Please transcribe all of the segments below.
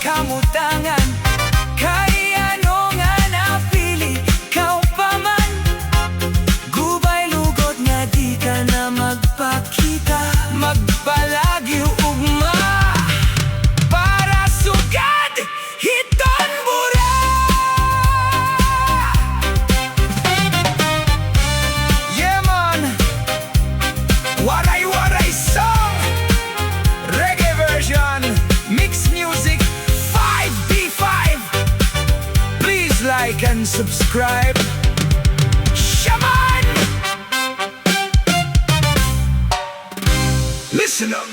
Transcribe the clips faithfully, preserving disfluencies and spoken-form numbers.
kamutangan. Kay ano nga napili kaw pa man? Gubay lugod nga di ka na magpakita. Magpalagi ugma para sugad hiton bura. Yeah, man. Waray Waray song, reggae version, mix music, five B five. Please like and subscribe. Shaman! Listen up.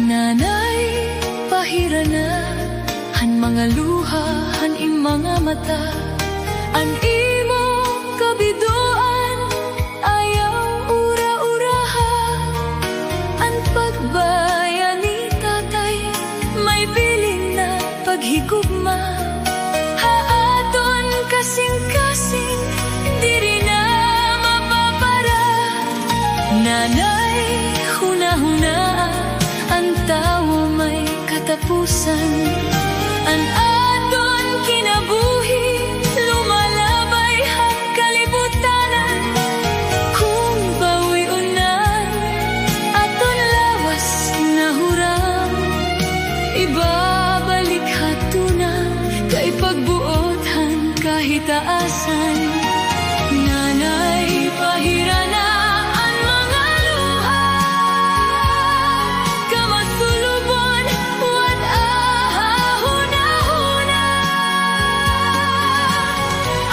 Nanay, pahirana han mga luha han im mga mata. An imo kabidoan ayaw ura-uraha. An pagbaya ni tatay may bilin na paghigugma. Ha aton kasingkasing diri na mapapara. Nanay, hunahunaa, an tawo may katapusan. An aton kinabuhi lumalabay han kalibutanan. Kon bawion na an aton lawas nga huram, ibabalik ha tuna kay pagbuot han kahitaasan. Nanay, pahirana an mga luha. Kamasulubon, wad-a ha hunahuna.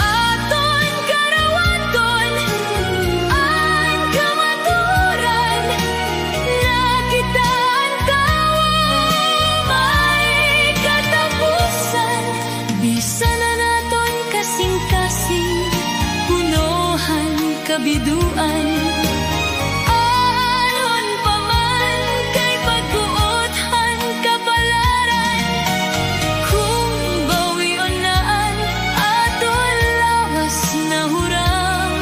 Aton karawaton an kamatuoran. Nakita an tawo may katapusan. Bisan an aton kasingkasing puno han kabidoan, aanhon pa man kay pagbuot han kapalaran. Kon bawion na an aton lawas nga huram,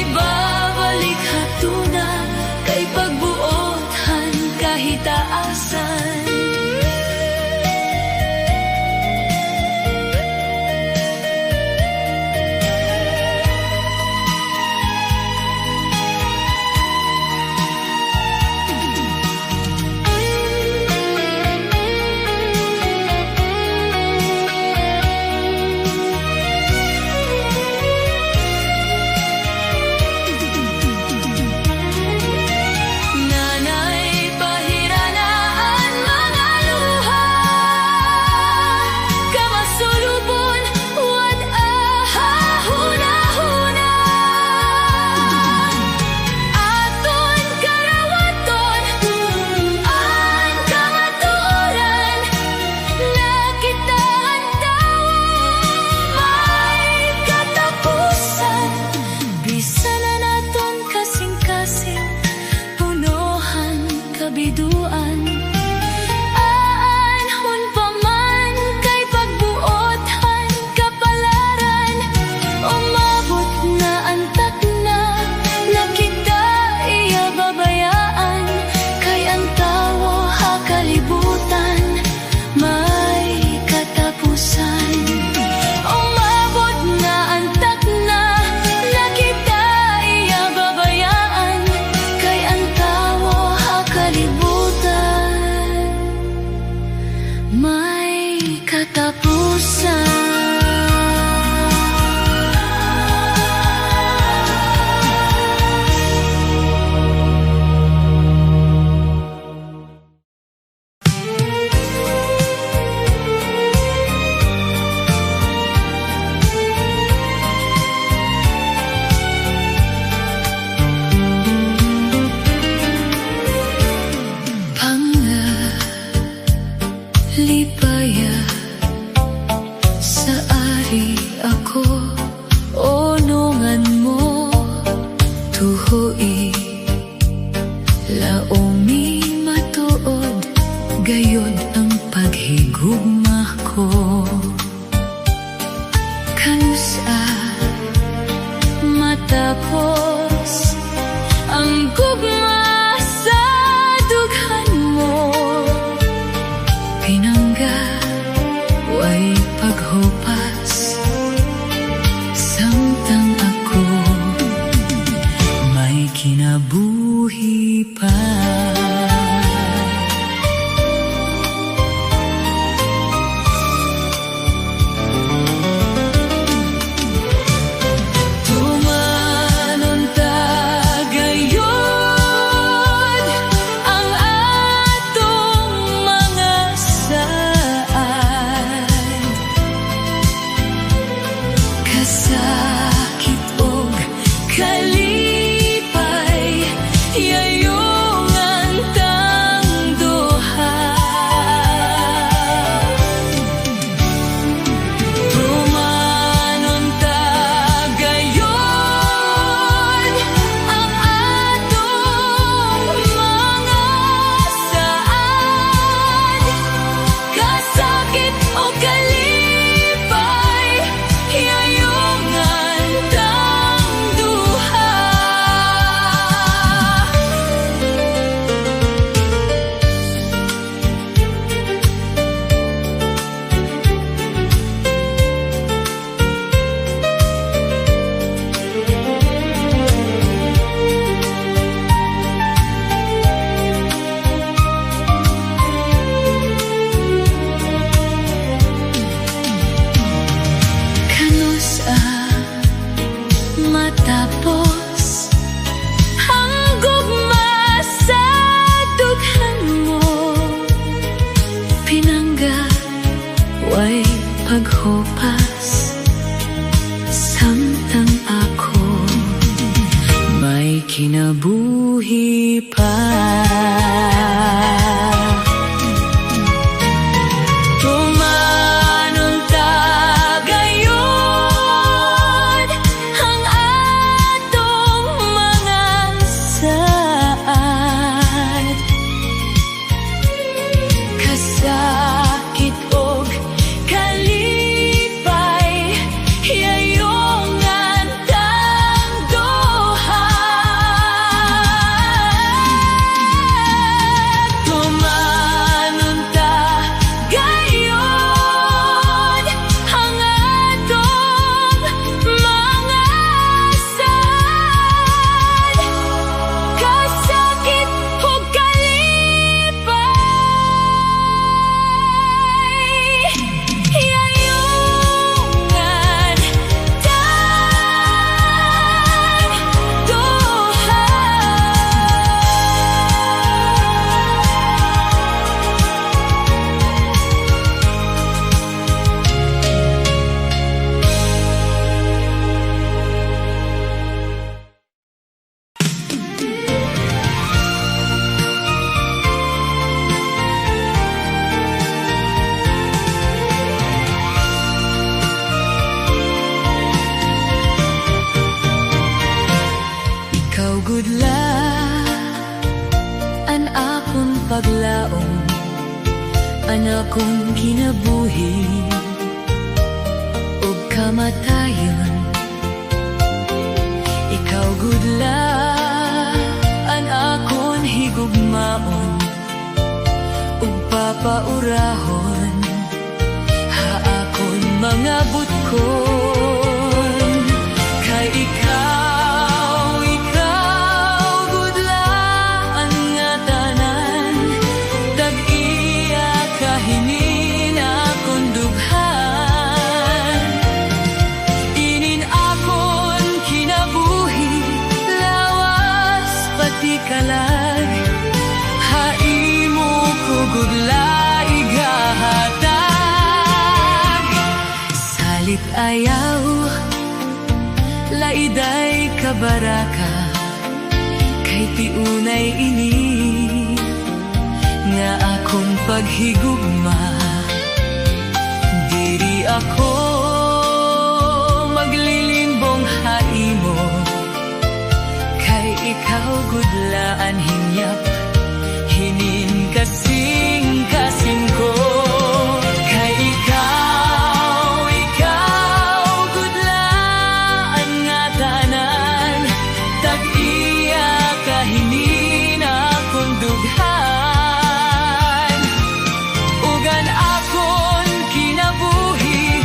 ibabalik ha tuna kay pagbuot han kahitaasan. Nanay, pahirana an mga luha. Kamasulubon, wad-a ha hunahuna. Aton karawaton an kamatuoran. Nakita an tawo may katapusan. Bisan an aton kasingkasing puno han kabidoan, aanhon pa man kay pagbuot han kapalaran. Umabot na an takna, nakita iya babayaan, kay an tawo ha kalibutan may katapusan. Umabot na an takna, nakita iya babayaan, kay an tawo ha kalibutan may katapusan. Pangalipaya sa ari ako, onongan mo, tuhoi. Laomi matuod gayod an paghigugma ko. Hopas, samtang ako may kinabuhi pa. Tuman unta gayod an aton mga saad. Kasakit ug kalipay, yayo ngan tang duha. Tuman unta gayod an aton mga saad. Kasakit o kalipay, yayo ngan tang duha. Kanus-a matapos an gugma sa dughan mo? Pinangga, way paghopas, samtang ako may kinabuhi pa. Tuman unta gayod an aton mga saad. Kasakit ug kalipay, yayo ngan tang duha. Tuman unta gayod an aton mga saad. Kasakit ug kalipay, yayo ngan tang duha. Ikaw gud la an akon paglaom, an akon kinabuhi ug kamatayon. Ikaw gud la an akon higugmaon ug papaurahon ha akon mga butkon. Kay ikaw, ikaw gud la an ngatanan, tag-iya ka hinin akon dughan. Inin akon kinabuhi, lawas pati kalag, ha imo ko gud la ighahatag. Salit ayaw la iday kabaraka, kay tiunay ini nga akon paghigugma. Diri ako maglilimbong ha imo, kay ikaw gud la an hinyap hinin kasingkasing ko. Kay ikaw, ikaw gud la an ngatanan, tag-iya ka hinin akon dughan. Ug an akon kinabuhi,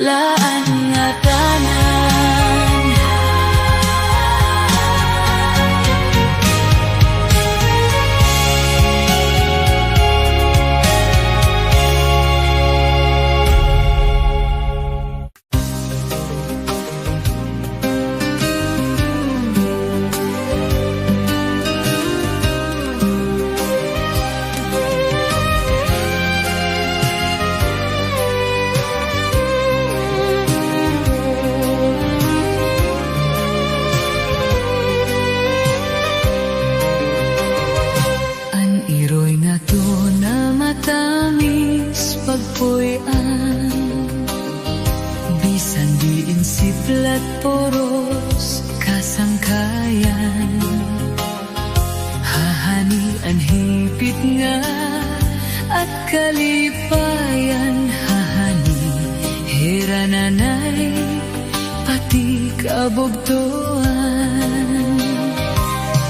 Laan ngatanan. An iroy nga tuna matamis pagpuy-an, bisan diin siplat puros kasangkayan. Hahani an hingpit nga at kalipayan, hahani hira nanay pati kabugtoan.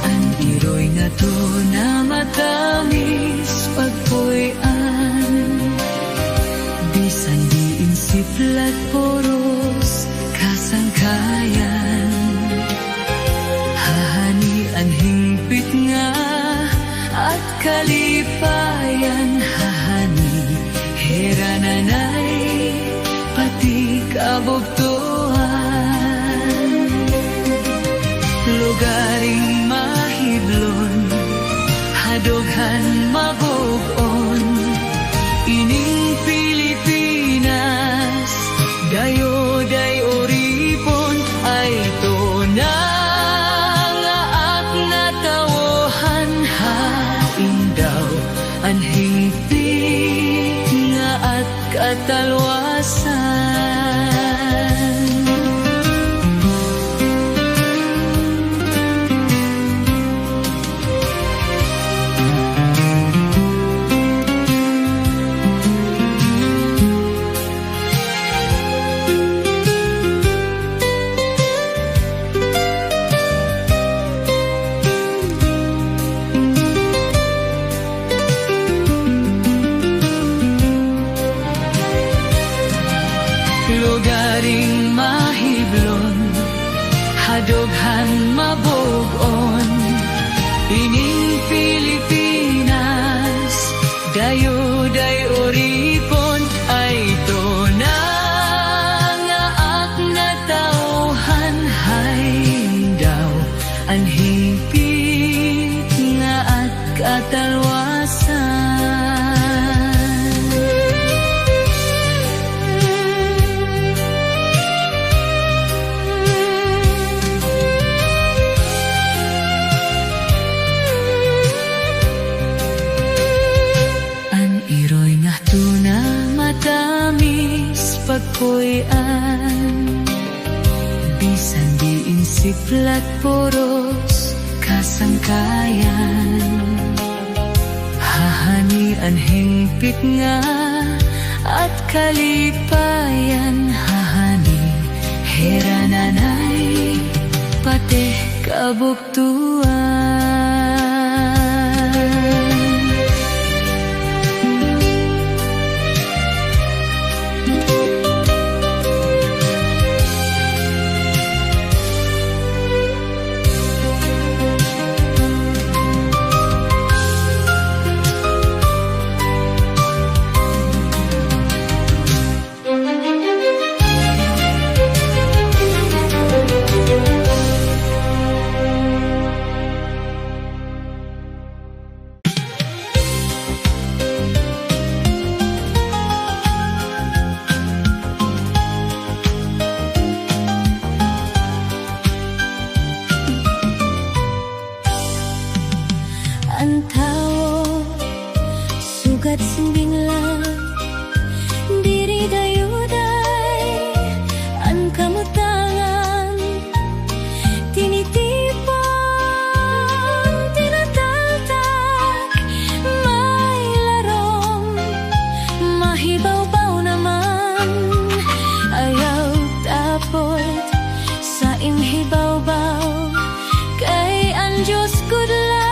An iroy nga tuna matamis pagpuy-an, bisan diin siplat puros kasangkayan. Hahani an hingpit nga at kalipayan, hahani hira nanay pati kabugtoan. Lugaring mahiblon, hadog han mabug-on, ining Pilipinas, dayuday uripon, ay tuna nga at natawhan, hain daw an hingpit nga at katalwasan. Lugaring mahiblon, hadog han mabug-on, ining Pilipinas, dayuday uripon, ay tuna nga at natawhan, hain daw an hingpit nga at katalwasan. An iroy nga tuna matamis pagpuy-an, bisan diin siplat puros kasangkayan. Hahani an hingpit nga at kalipayan, hahani hira nanay pati kabugtoan. An tawo sugad sin binglat, diri dayuday an kamutangan. Tinitipon, tinataltak, may larom, mahibawbaw naman. Ayaw tapot sa im hibawbaw, kay an Diyos gud la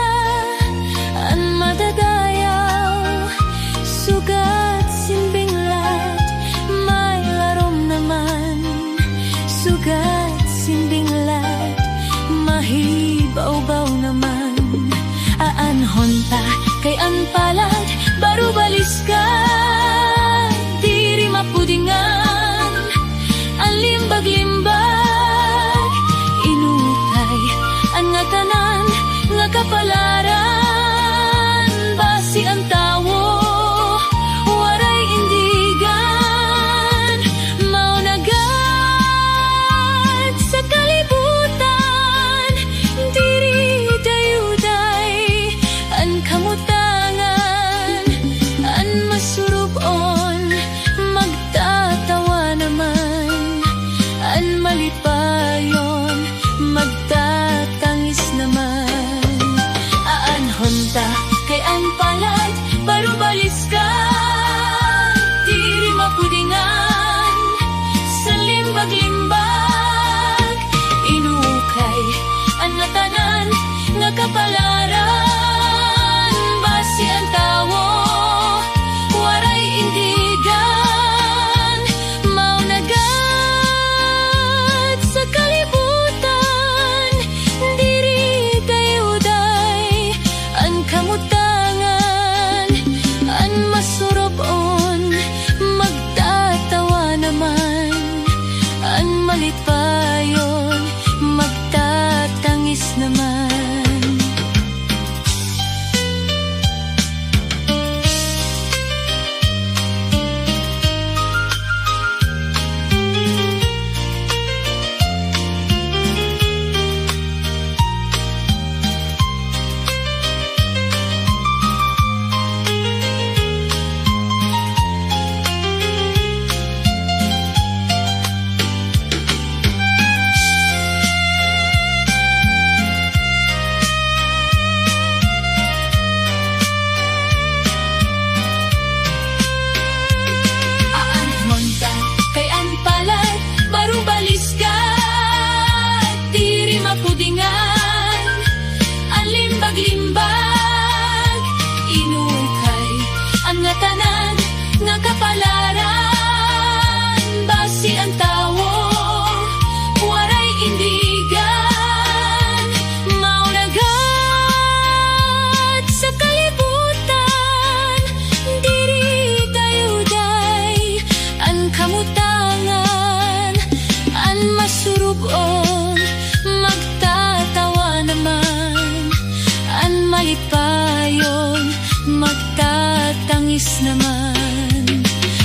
an madadayaw. Sugad sin binglat, Ngatanan nga kapalaran, basi an tawo waray indigan, mao na gad sa kalibutan, diri dayuday an kamutangan, an masurub-on magtatawa naman, an malipayon magtatangis naman.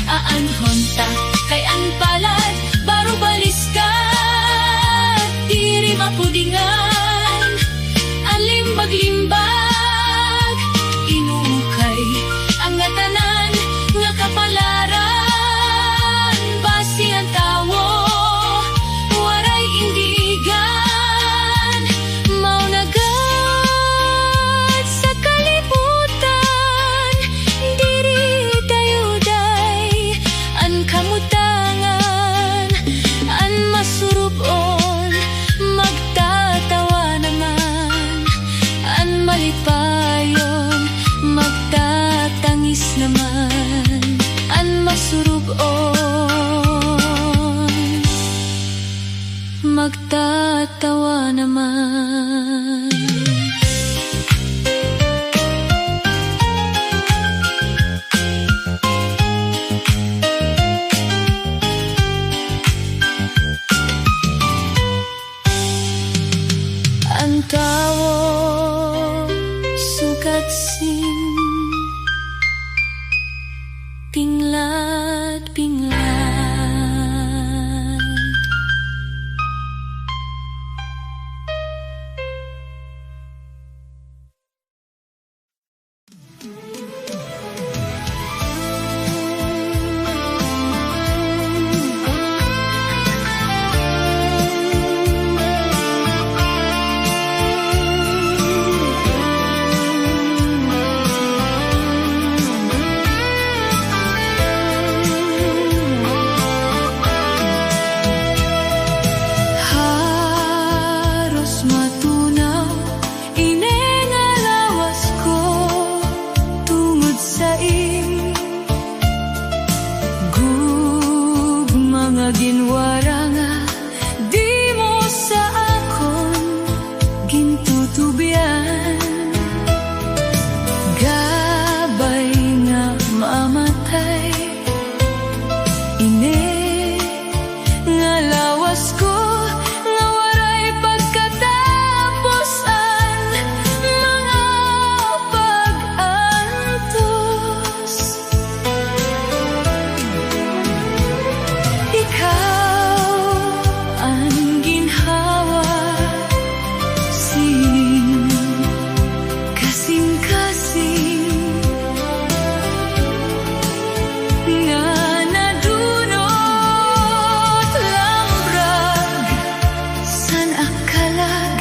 Aanhon ta kay an palad, baro baliskat, diri mapudingan, an limbag-limbag, inukay an ngatanan nga kapalaran, basi an tawo waray indigan, mao na gad sa kalibutan, diri dayuday an kamutangan, an masurub-on magtatawa naman, an malipayon magtatangis naman, an masurub-on magtatawa naman. An tawo sugad sin pinglad-pinglad. Haros matunaw ini nga lawas ko tungod sa im gugma nga ginwara nga dimo sa akon gintutubian. Gabay nga mamatay ini nga lawas ko nga waray pagkatapos an mga pag-antos. Ikaw an ginhawa sining kasingkasing nga nadunot lambrag san akalag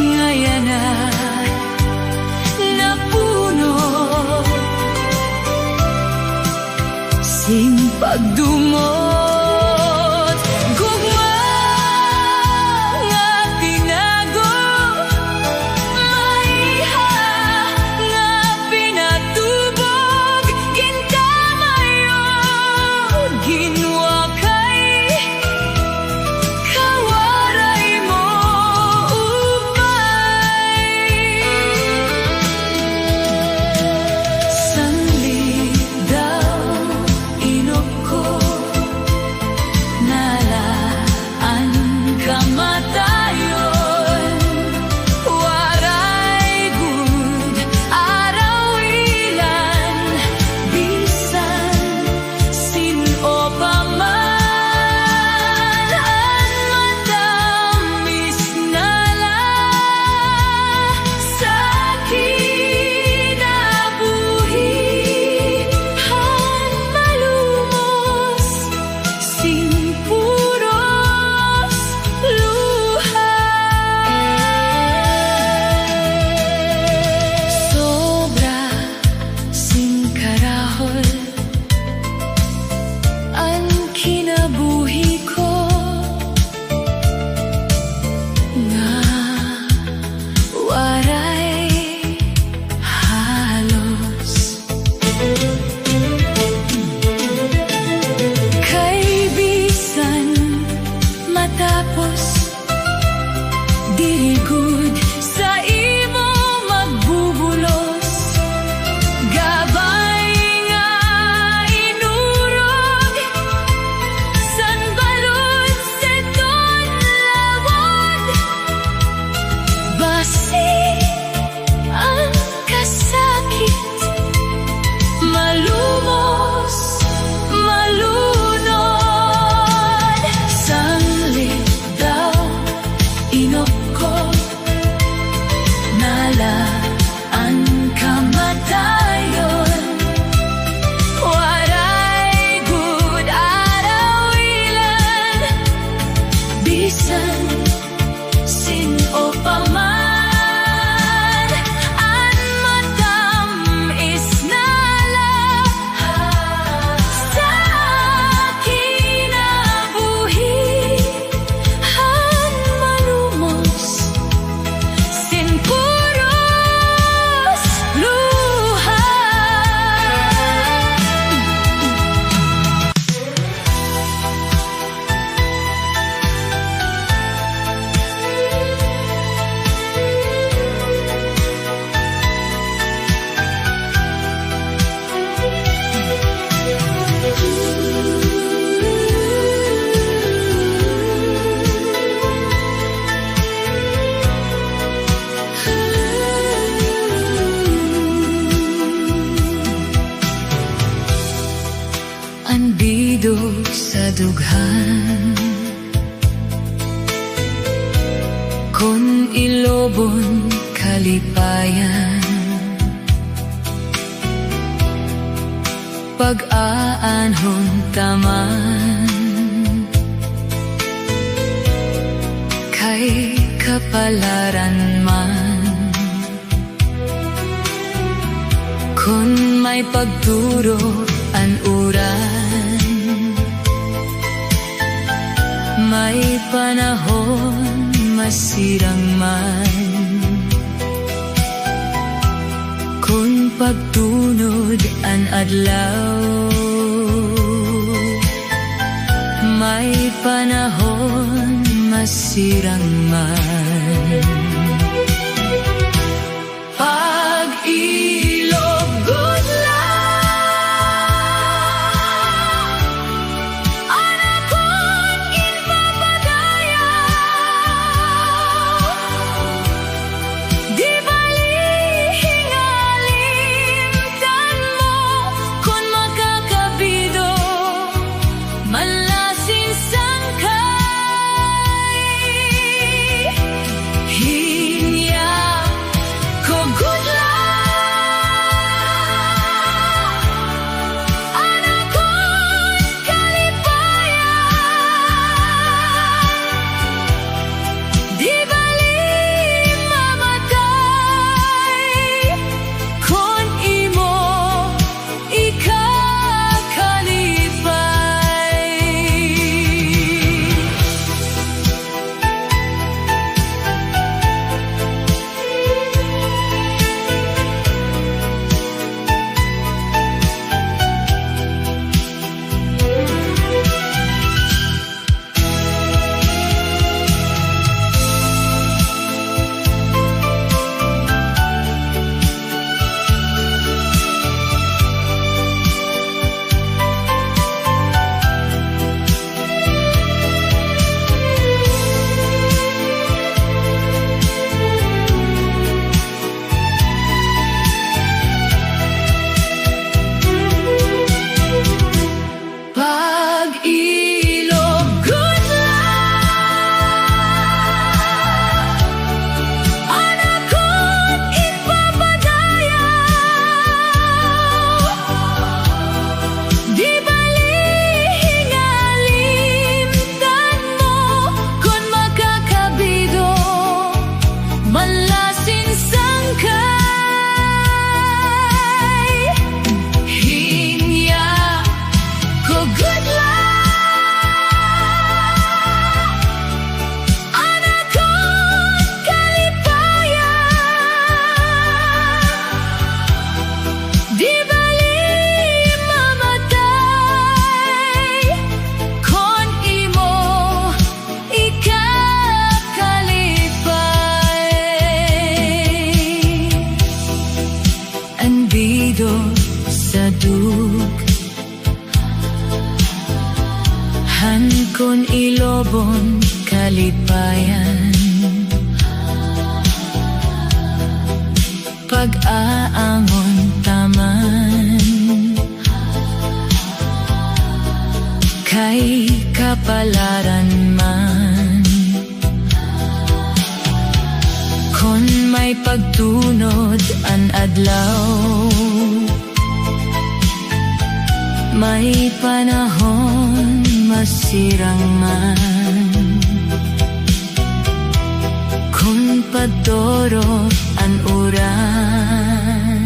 nga yana napuno sin pagdumot. Gugma nga tinago, maiha nga pinatubog, ginkamay-o, ginwakay, kawaray mo upay. Sanli daw inok ko dughan. Kon ilobon kalipayan, pag-aanhon ta man kay kapalaran man. Kon may pagturo an uran, may panahon masirang man. Kon pagtunod an adlaw, may panahon masirang man. Pag-ilog gud la an akon ginpapadayaw. Di bali hingalimtan mo kon makakabido man la sin sangkay. Hinya ko gud la an akon kalipayan. Di bali mamatay kon imo ikakalipay. Pag-ilog gud la an akon ginpapadayaw. Di bali hingalimtan mo kon makakabido man la sin sangkay. Hinya ko gud la an akon kalipayan. Di bali mamatay kon imo ikakalipay. An bido sa dug han kon ilobon kalipayan. Pag-aangon ta man kay kapalaran man. Kon may pagtunod an adlaw, may panahon masirang man. Kon pagturo an uran,